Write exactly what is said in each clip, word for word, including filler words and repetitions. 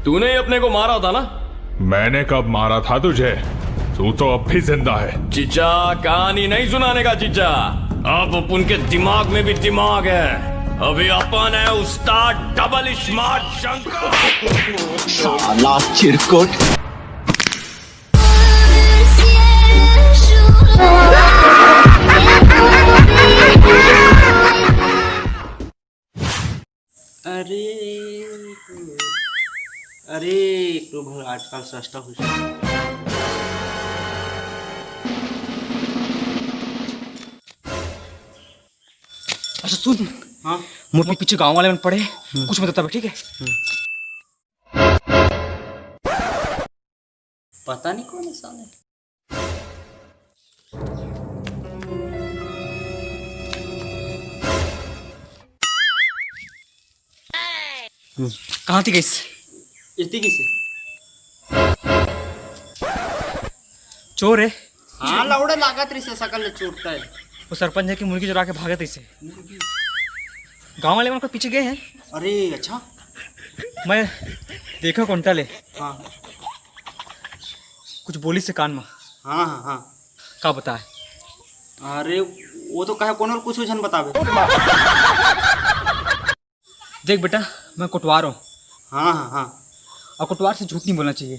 तूने ही अपने को मारा था ना? मैंने कब मारा था तुझे? तू तो अब भी जिंदा है। जीजा, कहानी नहीं सुनाने का जीजा। अब अपन के दिमाग में भी दिमाग है। अभी अपन है उस्ताद डबल स्मार्ट शंकर। साला चिरकुट। अरे, अरे, एक तो भर आजकल सस्ता हो। अच्छा सुन। हाँ। मोर पीछे गांव वाले मन पड़े, कुछ मत बताबे, ठीक है? पता नहीं कौन है साले। कहाँ थी गईस? इतनी किसे? चोर है। हाँ, लौड़े लागत रही से सकल ले चोरता है। वो सरपंच है कि मुर्गी चुरा के भागत रही से। गांव वाले मन ओकर पीछे गए हैं। अरे अच्छा। मैं देखा कोंटा ले। हाँ। कुछ बोलिस हे कान में। हाँ, हाँ, हाँ। का बताए? अरे, वो तो कहे कोनो ल कुछ झन बताबे। देख बेटा, मैं कोटवार हूँ। हाँ, हाँ, हाँ। और कोटवार से झूठ नहीं बोलना चाहिए।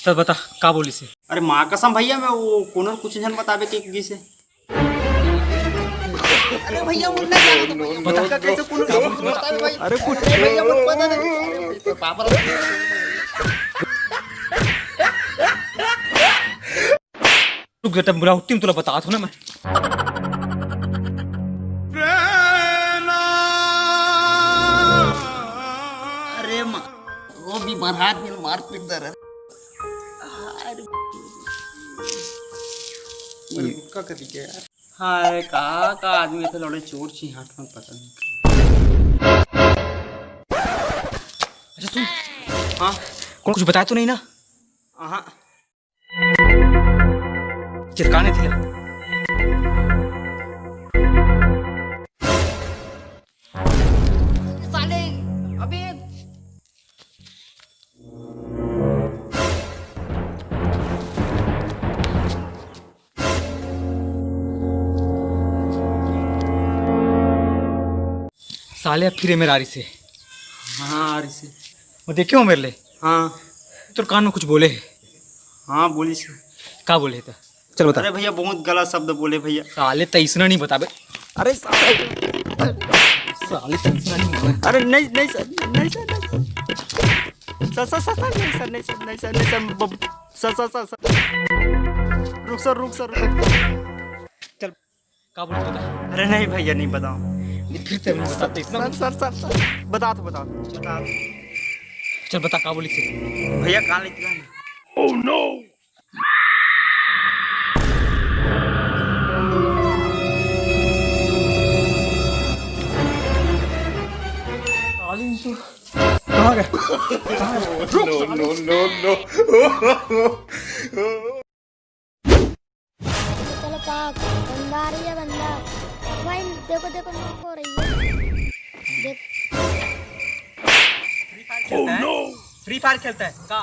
तब बता, का बोलिस हे? अरे माँ कसम भैया, मैं वो कोनो ल कुछ झन बताबे के गिस हे। अरे भैया, मुन्ना क्या है? बता। का कैसे कोनो ल कुछ बताबे भाई? अरे कुछ अरे भैया, मुझे पता नहीं। अरे पापा। रुक बेटा, बुरा उठती हूँ, तुला बतात हूँ ना मैं। अरे माँ, वो भी बरहात में मारपीट दर। अरे, का करी के यार? हाय, का, का आदमी थे लौड़े चोर छी हाथ में पता नहीं। अच्छा सुन। हाँ? कुछ बताया तो नहीं ना? हाँ। चिरकाने थे। साले, अबे। साले अब फिर मेरा आ रही से। हाँ, आ रही से। वो देखे हो मेरे लिए? हाँ। तो कान में कुछ बोले है। हाँ, बोली से। का बोले था? चल बता। अरे भैया, बहुत गलत शब्द बोले भैया। साले तैसना नहीं बताबे। अरे साले, साले तैसना नहीं बताबे। अरे नहीं, नहीं सर, नहीं सर, नहीं sir. Sir, sir, sir, sir, नहीं सर, नहीं सर, नहीं सर, नहीं सर, ब-, सर, सर, सर, सर। रुक सर, रुक सर, रुक। चल, का बोलिस बता। अरे नहीं भैया, नहीं बताओ। ये फिर तेरे को बता, तैसना सर, सर, सर, सर, बता तो, बता, बता। चल बता, का बोलिस? भैया, कान लेके आ। Oh no! कहाँ गए? कहाँ गए? रुक, no, साले। No, no, no। चलो पाक, बंदा आ रही है, बंदा। भाई, देखो, देखो, नॉक हो रही है। देख। Free Fire खेलता है? Free Fire खेलता है? का?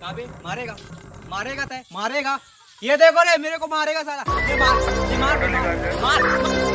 का बे? मारेगा? मारेगा तय? मारेगा? ये देखो रे, मेरे को मारेगा साला। ये मार, ये मार, मार, मार।